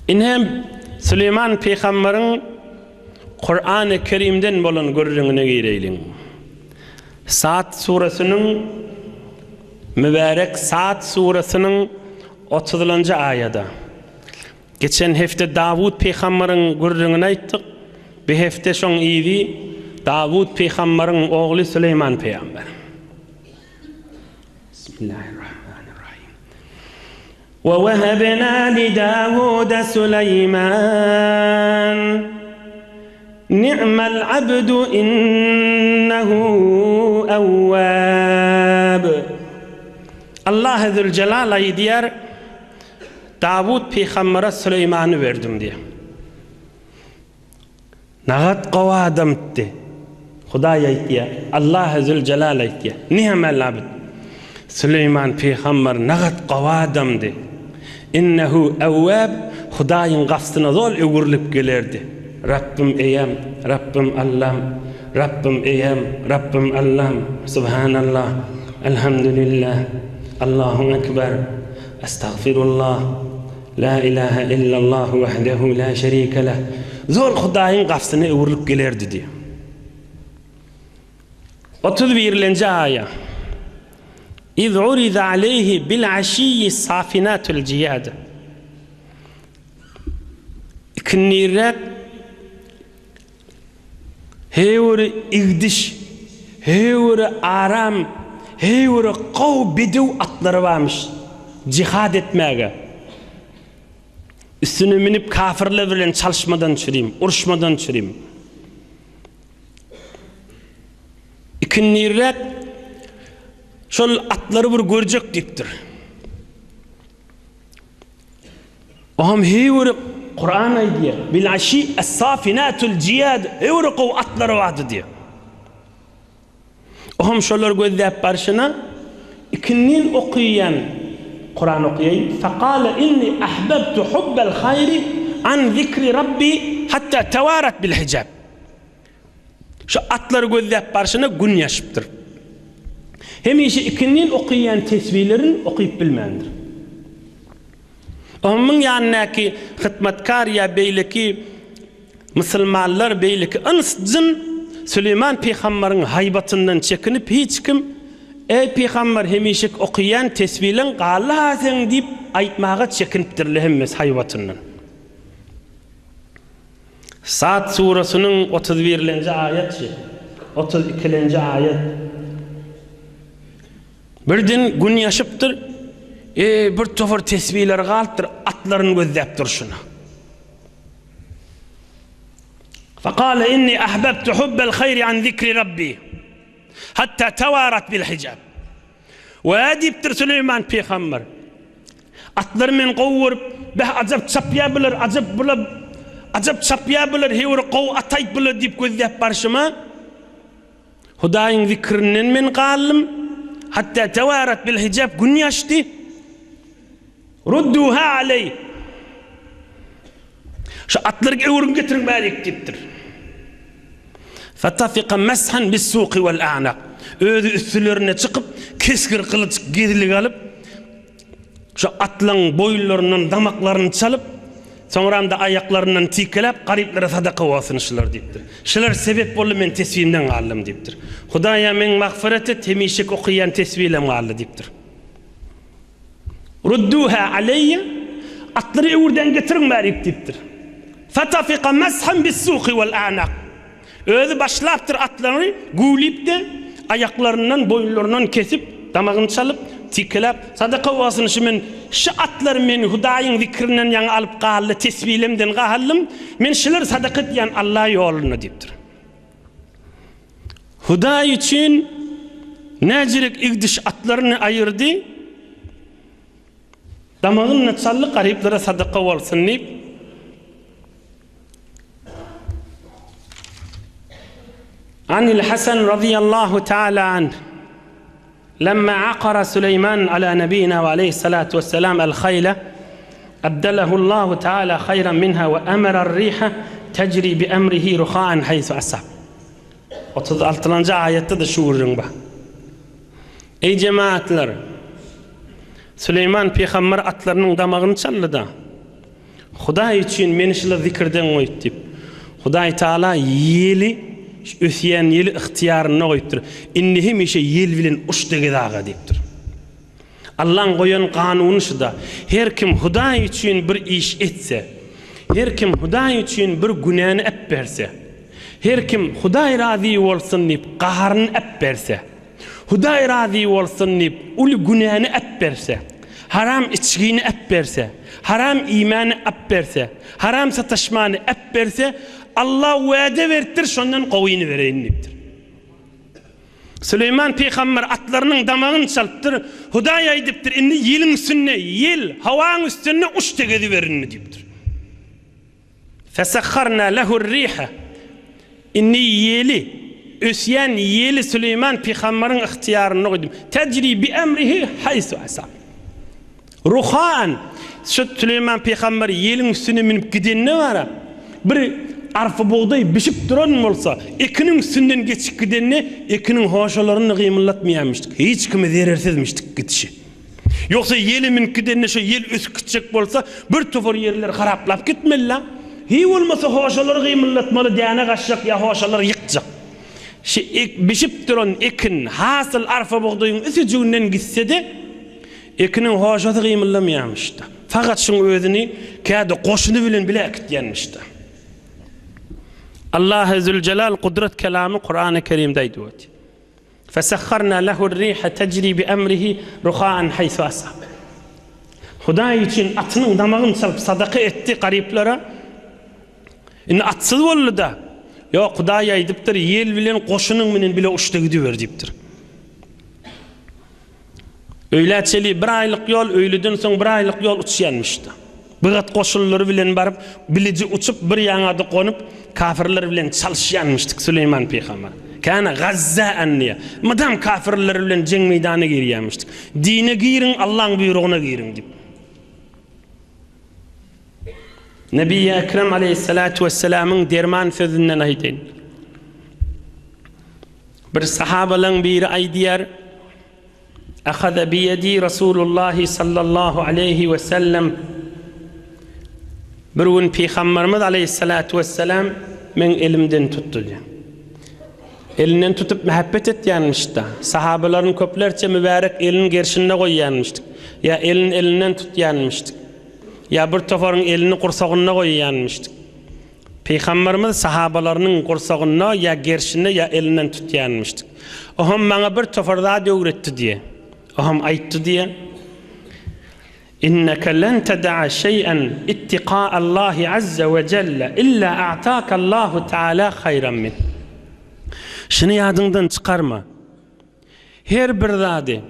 Ine, Süleýman pygambaryň Kurany Kerimden bolan gürrüňine gireýliň. Sad suresynyň mübärek Sad suresynyň otuzlanjy aýada. Geçen hepde Dawut pygambaryň gürrüňini aýtdyk. Bu hepde şoň yzy Dawut pygambaryň ogly Süleýman pygamber. Bismillahirrahmanirrahim. We wehabna li Dawuda Süleýman Ni'mal abdu innehu awwab. Allah Zülcelal aýdýar, Dawut pygambere Süleýmany berdim diýýär. Nagat gowy adamtdy. Hudaý aýtýar, Allahy Züljelal aýtýar, Ni'mel abd. Süleýman pygamber nagat gowy adamdy. Innehu ewwab, Hudaýyň gapysyna zol öwrülip gelerdi. Rabbym Eýäm, Rabbym Allam, Rabbym Eýäm, Rabbym Allam, Subhanallah, Elhamdülillah, Allahu Ekber, Estagfirullah. La ilahe illallah wahdehu la şerike leh. Zol Hudaýyň gapysyna öwrülip gelerdi diýýär. 31-lenji aýa. Iz uriza aleýhi bil aşiyyi safinatul jiyad. Ikindiräk Heýwiri igdiş, heýwiri aram, heýwiri gowy bedew atlary barmyş, jihad etmäge. Üstüne münüp kafirler bilen çalyşmadan çürim, uruşmadan çürim. Ikindirräk şol atlary bir görjek diýipdir. Oňam heýwere Kuran aýdýar, Bil aşi es-safinatul jiyad, heýwere gowy atlary bardy diýýär. Oňam şolary gözläp barşyna ikindin okaýan Kuran okaýaýyn, Fekale inni ahbabtu hubbel haýri an zikri rabbi hatta tewarat bil hijab. Şu atlary gözläp barşyna gün ýaşypdyr. Hemişe ikindin okaýan tesbilerini okyp bilmändir. Onuň ýanyndaky hytmatkar ýa beýleki musulmanlar, beýleki yns-jyn Süleýman pygambaryň haýbatyndan çekinip hiç kim, Eý, pygambar, hemişeki okaýan tesbileň galdy-ha seň diýip aýtmaga çekinipdirler hemmesi haýbatyndan. Sad surasynyň 31-lenji aýatçy, 32-lenji aýat. Birden gün ýaşypdyr, e, bir topar tesbileri galypdyr, atlaryny gözläp durşuna. Fekale inni ahbabtu hubbel haýri an zikri rabbi, hatta tewarat bil hijab. We diýipdir Süleýman pygamber, atlary men gowy görüp, beh ajap çapýar bular, ajap bular, ajap çapýar bular, heý bir gowy ataýyp bular diýip gözläp barşyma, Hudaýyň zikrinden men galdym. Hatda tewarat bil hijab gün ýaşdy. Rudduha aleý. Şu atlary öwrüň getiriň bärik diýipdir. Fatafika meshan bis-suqi wal a'naq. Özi üstülerine çykyp, kesgir gylyç gezlik alyp, Şu atlaň boýunlaryndan damaklaryny çalyp, soňram-da aýaklaryndan tikelep, garyplara sadaka bolsun şular diýipdir. Şular sebep boldy men tesbimden galdym diýipdir. Hudaýa meň magfyret et, hemişeki okaýan tesbilem galdy diýipdir. Rudduha aleýýe, atlary öwürden getiriň bärik diýipdir. Fatafika meshan bis-suqi wal-a'naq. Özi başlapdyr atlary güwlip-de, aýaklaryndan, boýunlaryndan kesip, damagyny çalyp, tikelep, Sadaka bolsun şu men, şu atlar meni Hudaýyň zikrinden ýaňa alyp galdy, tesbilemden galdym, men şulary sadaka edýän Alla ýolunda diýipdir. Hudaý üçin näjirek igdiş atlaryny aýyrdy, damagyny-da çaldy, garyplara sadaka bolsun diýip, Anil Hasan razyýallahu taala anh, Lemma akara Süleýman ala nebina we aleýhissalatu wessalam el-haýle, abdelehullahu taala haýran minha we emerar-riha tejri bi emrihi ruhaan haýsu asab. 36-njy aýatda-da şu gürrüň bar. Eý jemaatlar! Süleýman pygamber atlarynyň damagyny çaldy-da. Hudaý üçin meni şular zikirden goýup diýip. Hudaý Taala ýeli, şu ösýän ýeli ygtyýarynda goýupdyr. Indi hemişe ýel bilen uç-da gez aga diýipdir. Allaň goýan kanuny şuda. Her kim Hudaý üçin bir iş etse, her kim Hudaý üçin bir günäni äpberse, her kim Hudaý razy bolsun diýip gaharyny äpberse, Hudaý razy bolsun diýip uly günäni äpberse, haram içgini äpberse, haram iýmäni äpberse, haram sataşmany äpberse, Alla wada beripdir şondan gowyny bereýin diýipdir. Süleýman pygamber atlarynyň damagyny çalypdyr, Hudaý aýdypdyr, indi ýeliň üstünde, ýel, howaň üstünde uç-da geziber indi diýipdir. Fesahharna lehur-riha. Indi ýeli, ösýän ýeli Süleýman pygamberiň ygtyýarynda goýdum. Tejri bi emrihi haýsu asa. Ruhan, şu Süleýman pygamber ýeliň üstüne münüp gidende bara, bir arpa bugdaý bişip duran bolsa, ekiniň üstünden geçip gidende, ekiniň hoşalaryny gymyldatmaýarmyşdyk. Hiç kime zerersizmişdik gidişi. Ýogsa ýele münüp gidende şo ýel ösüp gitjek bolsa, bir topar ýerleri haraplap gitmeli-la. Hiý bolmasa hoşalary gymyldatmaly, däne gaçjak ýa hoşalary ýykjak. Şi bişip duran ekin, hasyl arpa-bugdaýyň üsüjiginden gitse-de, ekiniň hoşasy gymyldamaýarmyş-da. Fakat şuň özüni käde goşuny bilen bile äkitýänmiş-de. Allahy Züljelal gudrat kelamy Kurany Kerimde aýdyp otyr. Fesahharna lehu'r-riha tejri bi-emrihi ruhaan haýsu asab. Hudaý üçin atynyň damagyny çalyp sadaka etdi garyplara. Indi atsyz boldy-da. Ýok, Hudaý aýdypdyr, ýel bilen goşunyň bilen bile uçda gidiber diýipdir. Öýlä çeli bir aýlyk ýol, öýleden soň bir aýlyk ýol uçýanmyş-da. Bygat goşunlary bilen baryp, biliji uçup, bir ýaňada gonup, kafirler bilen çalyşýanmyşdyk Süleýman pygamber. Käne gazzäen diýýär. Mydam kafirler bilen jeň meýdana girýänmişdik. Dine giriň, Allaň buýrugyna giriň diýip. Nebiýi Ekrem aleýhissalatu wessalamyň derman sözünden aýdaýyn. Bir sahabalaň biri aýdýar, Ahaza biýedi Rasulullahi sallallahu aleýhi we sellem Bir gün Pygamberimiz aleýhissalatu wessalam meň elimden tutdy diýýär. Elinden tutup mähebbet etýänmiş-da. Sahabalaryň köplerçe mübärek elini gerşinde goýýanmyşdyk. Ýa elini elinden tutýanmyşdyk. Ýa bir toparyň elini gursagynda goýýanmyşdyk. Pygamberimiz sahabalarynyň gursagynda ýa gerşinde ýa elinden tutýanmyşdyk. Oham maňa bir topar zat öwretdi diýe. Oham aýtdy diýe. Inneke len teda'a şeý'en ittika'allahi azze we jelle illa a'takallahu teala haýran min. Şuny ýadyňdan çykarma. Her bir zady.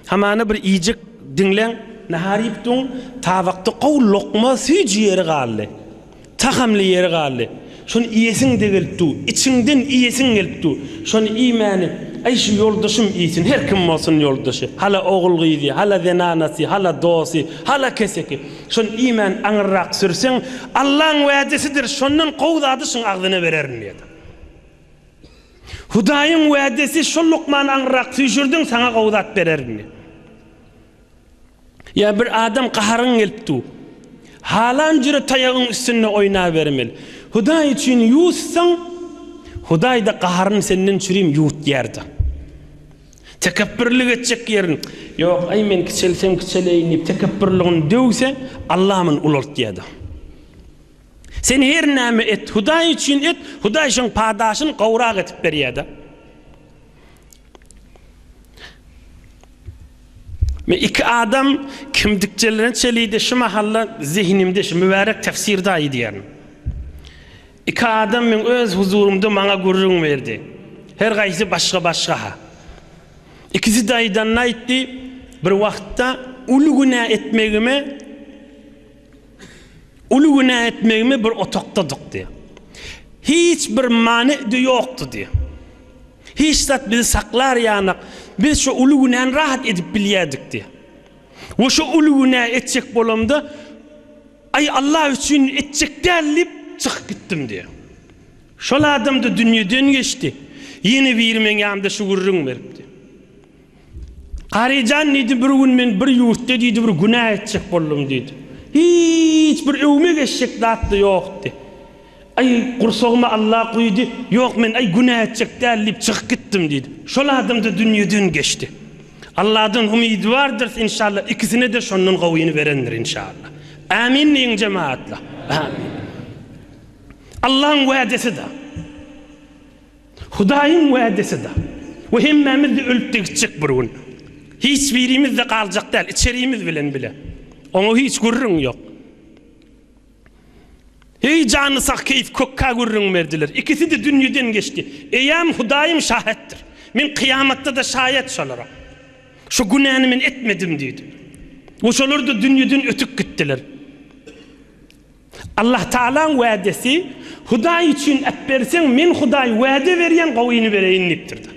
Hamana bir iýjek diňläň, nahar iýip duň, tabakda gowy lokma süýji ýeri galdy. Tagamly ýeri galdy. Şony iýesiň-de gelip dur. Içiňden iýesiň gelip dur. Şony iýmäni, aý şu ýoldaşym iýsin, her kim bolsun ýoldaşy, hala ogul-gyzy, hala zenanasy, hala dosty, hala keseki. Şony iýmän aňyrrak sürseň, Allaň wädesidir, şondan gowy zady şuň agzyna bererin diýdi. Hudaýyň wädesi şol lukmany aňryrak süýşürdiň saňa gowy zat bererin. Ýa bir adam gaharyň gelip dur. Halan jüre taýagyň üstünde oýnabermeli. Hudaý üçin ýuwutsaň, Hudaý-da gaharyny senden çürim ýuwutýar-da. Tekepbürlik etjek ýerin, Ýok, aý men kiçelsem kiçeleýin diýip tekepbürligini döwse, Allah muny ulaltýar-da. Sen her näme et, Hudaý üçin et, Hudaý şoň padaşyny gowrak etip berýär-de. Men iki adam kimdikçelerine çelidi şu mahalla zehnimde şu mübärek tefsirde aýdýaryn. Iki adam men öz huzurymda maňa gürrüň berdi. Her gaýsy başga-başga ha. Ikisi de aýdanyny aýtdy, bir wagtda uly günä etmegime Uly günä etmegime bir otakdadyk diýýär. Hiç bir many-da ýokdy diýýär. Hiç zat bizi saklar ýanak, biz şo uly günäni rahat edip bilýärdik diýýär. We şo uly günä etjek bolamda, Aý, Allah üçin etjek däl diýip, çykyp gitdim diýýär. Şol adam-da dünýeden geçdi. Ýene biri meň ýanymda şu gürrüň beripdi. Garyjan diýdi, bir gün men bir ýurtda diýdi, bir günä etjek boldum diýdi. Hiç bir öwme geçjek zat-da ýokdy. Aý, gursagyma Alla guýdy, ýok men aý günä etjek däl diýip çykyp gitdim diýdi. Şol adam-da dünýeden geçdi. Alladan umydy bardyrys inşallah ikisine-de şondan gowyny berendir inşallah. Ämin diýiň jemagatlar. Ämin. Allaň wädesi-da. Hudaýyň wädesi-da. We hemmämiz-de ölüp-de gitjek bir gün. Hiç birimiz-de galjak däl, içerimiz bilen bile. Oňa hiç gürrüň ýok. Heý, jany sag keýp kökkä gürrüň berdiler. Ikisi-de dünýeden geçdi. Eýäm Hudaýym şahetdir. Men kyýamatda-da şaýat şolara. Şu günäni men etmedim diýdi. We şolar-da dünýeden ötüp gitdiler. Allah Tagalaň wädesi, Hudaý üçin äpberseň, men Hudaý wäde berýän gowyny bereýin diýipdir-de.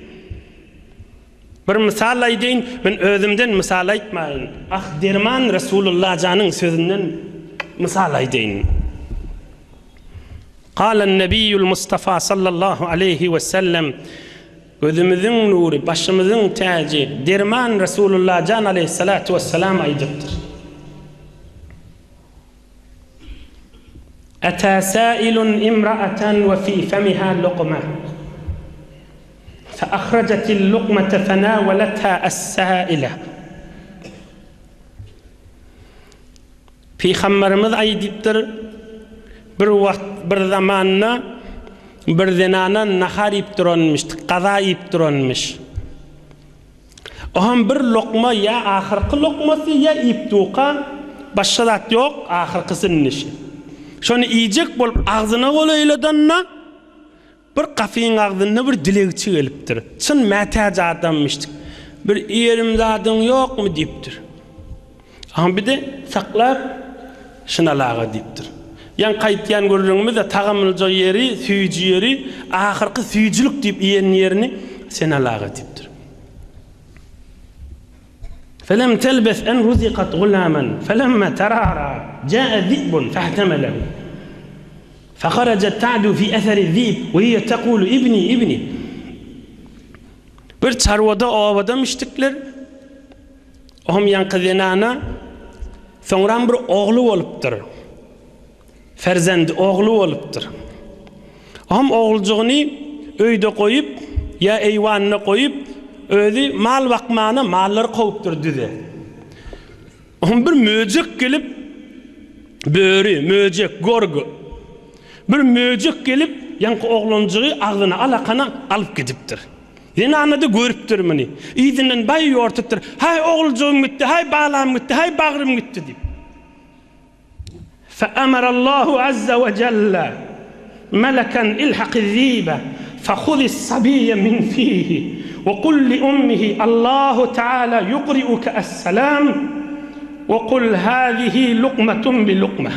Bir mysal aýdaýyn, men özümden mysal aýtmaýyn, ah derman Resulullah janyň sözünden mysal aýdaýyn. Galan Nebiýül Mustafa sallallahu aleýhi we sellem, Gözümiziň nury, başymyzyň täji, derman Resulullah jan aleýhissalatu wessalam aýdypdyr. Ätä säilun imra'atan we fi femiha luqma. Fe ahrajatil luqmate fenaweletha es-säile. Pygamberimiz aýdypdyr, Bir wagt, bir zamanda bir zenana nahar iýip duranmyş, gaza iýip duranmyş. Oňam bir lokma ýa ahyrky lokmasy ýa iýip duka, başga zat ýok, ahyrkysy indi şi. Şony iýjek bolup agzyna golaýladanda, bir gapyň agzynda bir dilegçi gelipdir. Çyn mätäç adammyşdyk. Bir iýerim zadyň ýokmy diýipdir. Aňa bir-de saklap, şuny alaga diýipdir. Ýaňky aýtýan gürrüňimiz-de tagamlyja ýeri, süýji ýeri, ahyrky süýjülik diýip iýen ýerini sen alaga diýipdir. Felem telbes en ruzikat gulaman, felemme terara, jaa zi'bun fehtemelehu. Feharajat ta'du fi eseri zi'b, we hiye tekulu ibni, ibni. Bir çarwada obada müşdikler, Oňam ýaňky zenana soňram bir ogly bolupdyr. Ferzendi, ogly bolupdyr. Oňam oguljygyny öýde goýup, ýa eýwanda goýup, özi mal bakmana mallary kowupdyr düze. Oňam bir möjek gelip, böri, möjek, gorg. Bir möjek gelip, ýaňky oglanjygy agzyna alakana alyp gidipdir. Zenana-da görüpdir muny. Yzyndan baý ýortupdyr. Haý, oguljygym gitdi, haý, balam gitdi, haý, bagrym gitdi diýip. Feamarallahu azza we jelle melekan ilhaqiz-zibe fehuzis-sabiyye min fihi we kul li ummihi Allahu teala yukri'uke es-selam we kul hazihi lukmetun bi lukmeh.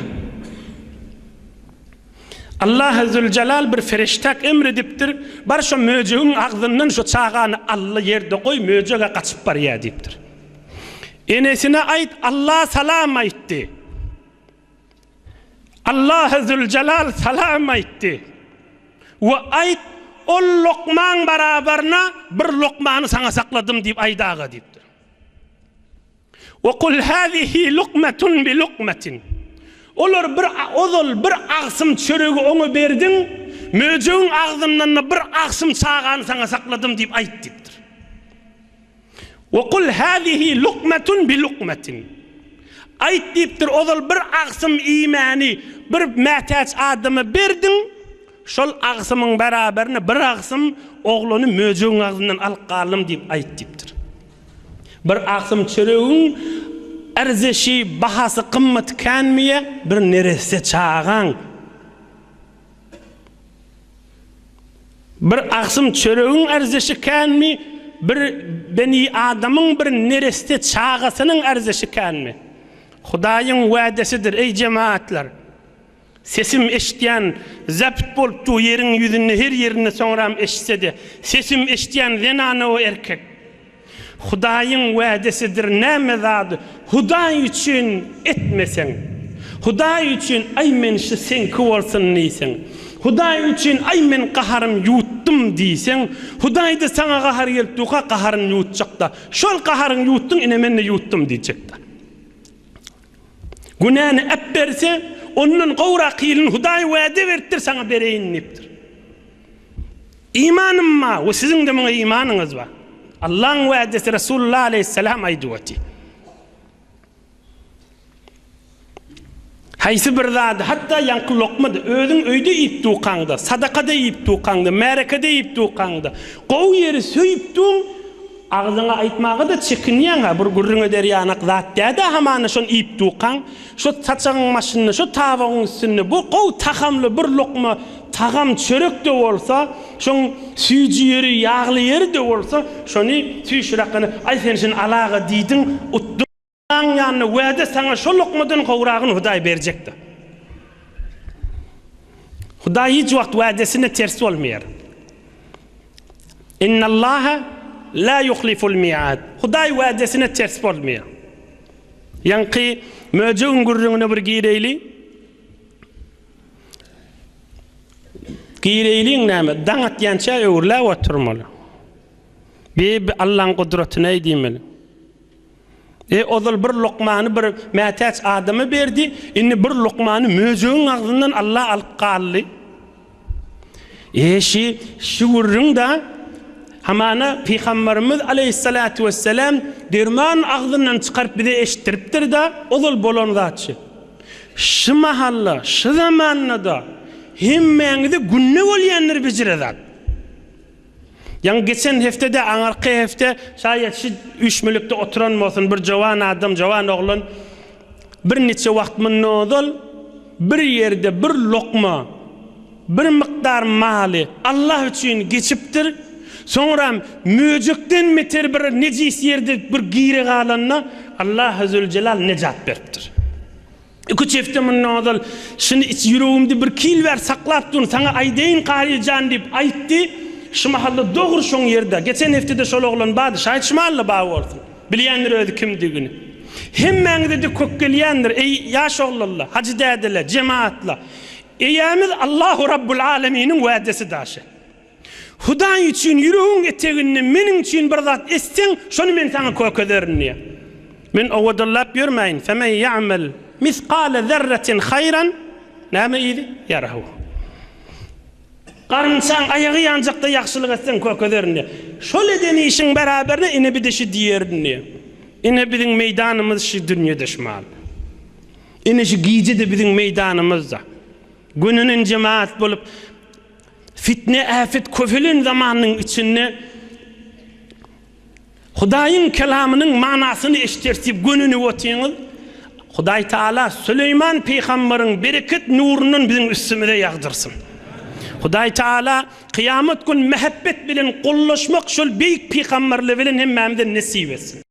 Allahy Züljelal bir feriştäk emr edipdir, Bar şo möjegiň agzyndan şo çagany al-da ýerde goý, möjeg-ä gaçyp barýar diýipdir. Enesine aýt, Alla salam aýtdy. Allahy Züljelal salam aýtdy. We aýt, ol lokmaň barabaryna bir lokmany saňa sakladym diýip aýdaga diýipdir. We kul hazihi lukmetun bi lukmetin. Olar bir ozal bir agsym çöregi oňa berdiň, möjegiň agzyndan-da bir agsym çagany saňa sakladym diýip aýt diýipdir. We kul hazihi lukmetun bi lukmetin. Aýt diýipdir, ozal bir agsym iýmäni bir mätäç adama berdiň, şol agsymyň beraberine bir agsym oglany möjegiň agzyndan alyp galdym diýip aýt diýipdir. Bir agsym çöregiň ärzeşi, bahasy gymmaty känmiýe, bir neresse çagaň. Bir agsym çöregiň ärzeşi känmi, bir beni adamyň bir neresse çagasynyň ärzeşi känmi? Hudaýyň wädesidir, eý jemagatlar! Sesim eşitýän zabt bolup dur ýeriň ýüzünde her ýerinde soňram eşitsede sesim eşitýän zenana we erkek Hudaýyň wädesidir näme zady Hudaý üçin etmeseň Hudaý üçin aý men şu seňki bolsun diýseň Hudaý üçin aý men gaharym ýutdum diýseň Hudaýda saňa gahary gelip durka gaharyny ýutjakda şol gaharyňy ýutduň ine mende ýutdum diýjekda. Günäni äpberse, ondan gowrak ýylyny Hudaý wada beripdir, saňa bereýin diýipdir. Imanym bar we siziň-de muňa imanyňyz bar. Allaň wadasy Resulullah aleýhissalam aýdyp otyr. Haýsy bir zady, hatda ýaňky lokma-da, özüň öýde iýip dukaňda, sadakada iýip dukaňda, märekede iýip dukaňda, gowy ýeri söýüp duň, agzyňa aýtmaga-da çekinýäň-hä, bir gürrüň eder ýanak zat däl-dä hamana şony iýip dukaň, şo saçagyň başynda, şo tabagyň üstünde bu gowy tagamly bir lokma tagam çörek-de bolsa, şoň süýji ýeri, ýagly ýeri-de bolsa, şony süýşüräkgene, Aý sen şuny alaga diýdiň, utduň. Allaň ýanynda wada saňa şo lokmadan gowragyny Hudaý berjekdir. Hudaý hiç wagt wadesine ters bolmaýar. Innallaha la yuhliful miad. Hudaý wadesine ters bolmaýar. Ýaňky möjegiň gürrüňine bir gireýli. Gireýliň näme? Daň atýança öwrüläp oturmaly. Bi Allaň gudratyna diýmeli. E, ozal bir lukmany bir mätäç adama berdi, indi bir lukmany möjegiň agzyndan Alla alyp galdy. E, şi, şi gürrüň-da, hamana Pygamberimiz aleýhissalatu wessalam derman agzyndan çykaryp bize eşitdiripdir-da, ozal bolan zat şi. Şi mahalla, şi zamanda-da hemmäňize günde bolýandyr bijire zat. Ýaňy geçen hepde-de aňyrky hepde şaýat şu üýşmelikde oturan bolsun bir jowan adam, jowan oglan bir niçe wagt mundan ozal bir ýerde bir lokma, bir mukdar maly Allah üçin geçipdir. Soňram möjekden beter bir nejis ýerde bir gire galanda Allahy Züljelal nejat beripdir. Iküç hepde mundan ozal şuny iç ýüregimde bir kil bäri saklap durun, saňa aýdaýyn Kary jan diýip aýtdy. Şu mahalda dogry şoň ýerde. Geçen hepdede şol oglan bardy, şaýat şu mahal-da bar bolsun. Bilýändir özi kimdigini. Hemmäňize-de kök gelýändir, eý, ýaş oglanlar, hajy dädeler, jemagatlar. Eýämiz Allahu Rabbul Aleminiň wädesi daşy. Hudaý üçin ýüregiň eteginde meniň üçin bir zat etseň, şony men saňa kökezerin diýýär. Men owadanlap ýörmäýin, Femen ýa'mel misgale zerretin haýran, näme yzy? Ýarahu. Garynçaň aýagy ýanjakda ýagşylyk etseň kökezerin diýýär. Şol eden işiň beraberine ine bir-de şi diýerin diýýär. Ine biziň meýdanymyz şi dünýede şu mal. Ine şu gije-de biziň meýdanymyzda. Gönünen jemaat bolup, Fitne-äpet köpelen zamanyň içinde Hudaýyň kelamynyň manasyny eşderis diýip gönenip otyňyz. Hudaý Taala Süleýman pygambaryň bereket nurundan biziň üstümize ýagdyrsyn. Hudaý Taala kyýamat gün mähebbet bilen gollaşmak şol beýik pygamberler bilen hemmämize nesip etsin.